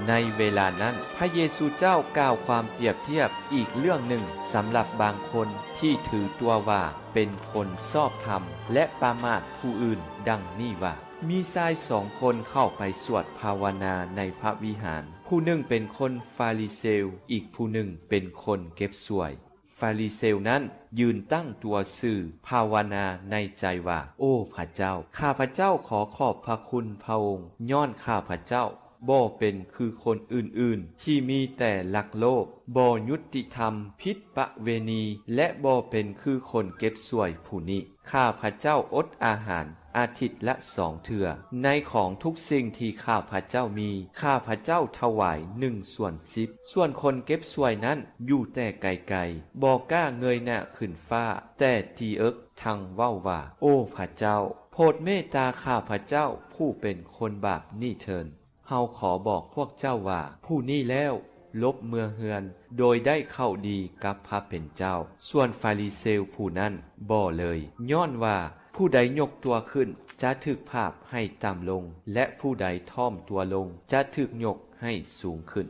ໃນເວລານັ້ນ, ພະເຢຊູເຈົ້າກ່າວຄວາມປຽບທຽບອີກເລື່ອງໜຶ່ງສຳລັບບາງຄົນທີ່ຖືຕົວວ່າເປັນຄົນຊອບທຳ ແລະ ປະໝາດຜູ້ອື່ນ ດັ່ງນີ້ວ່າ, ມີຊາຍສອງຄົນເຂົ້າໄປສວດພາວະນາໃນພະວິຫານ, ຜູ້ໜຶ່ງເປັນຄົນຟາຣິເຊວ, ອີກຜູ້ໜຶ່ງເປັນຄົນເກັບສວຍ. ຟາຣິເຊວນັ້ນຢືນຕັ້ງຕົວຊື່ພາວະນາໃນໃຈວ່າ, ໂອ້ ພະເຈົ້າ, ຂ້າພະເຈົ້າຂໍຂອບພະຄຸນພະອົງ, ຍ້ອນຂ້າພະເຈົ້າບໍ່ເປັນຄືຄົນອື່ນໆ ທີ່ມີແຕ່ລັກໂລບ, ບໍ່ຍຸຕິທຳ, ຜິດປະເວນີ ແລະ ບໍ່ເປັນຄືຄົນເກັບສວຍຜູ້ນີ້. ຂ້າພະເຈົ້າອົດອາຫານອາທິດລະສອງເທື່ອ. ໃນຂອງທຸກສິ່ງທີ່ຂ້າພະເຈົ້າມີ, ຂ້າພະເຈົ້າຖວາຍໜຶ່ງສ່ວນສິບ. ສ່ວນຄົນເກັບສວຍນັ້ນຢູ່ແຕ່ໄກໆ, ບໍ່ກ້າເງີຍໜ້າຂຶ້ນຟ້າ, ແຕ່ຕີເອິກທັງເວົ້າວ່າ, ໂອ້ ພະເຈົ້າ, ໂຜດເມດຕາຂ້າພະເຈົ້າຜູ້ເປັນຄົນບາບນີ້ເທີ້ນ. ເຮົາຂໍບອກພວກເຈົ້າວ່າ, ຜູ້ນີ້ແລ້ວຫຼົບເມືອເຮືອນ ໂດຍໄດ້ເຂົ້າດີກັບພະເປັນເຈົ້າ. ສ່ວນຟາຣິເຊວຜູ້ນັ້ນບໍ່ເລີຍ, ຍ້ອນວ່າຜູ້ໃດຍົກຕົວຂຶ້ນຈະຖືກພາບໃຫ້ຕ່ຳລົງ, ແລະ ຜູ້ໃດຖ່ອມຕົວລົງຈະຖືກຍົກໃຫ້ສູງຂຶ້ນ.